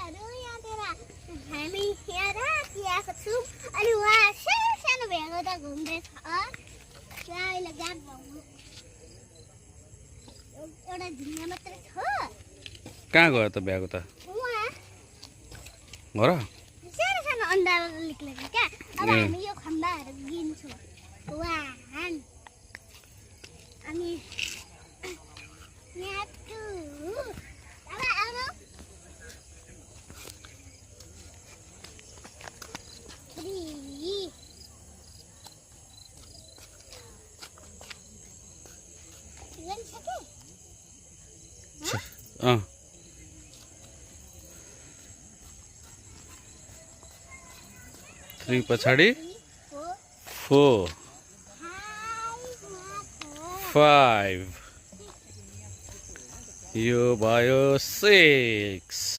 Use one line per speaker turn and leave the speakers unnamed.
साथीहरू यहाँतिर हामी यहाँ राति आएको छौँ अनि उहाँ सानो सानो भेगो त घुम्दैछ त्यहाँ अहिले गाड भाउनु एउटा झिङ्गा मात्रै छ
कहाँ गयो त भ्याएको त
उहाँ
घर
सानो सानो अन्डा निक्लेको क्या अब हामी यो खम्बाहरू गिन्छौँ वान अनि यहाँ टु अब आउनु 3 गरिसके
3 पछाडि 4 5 यो भयो 6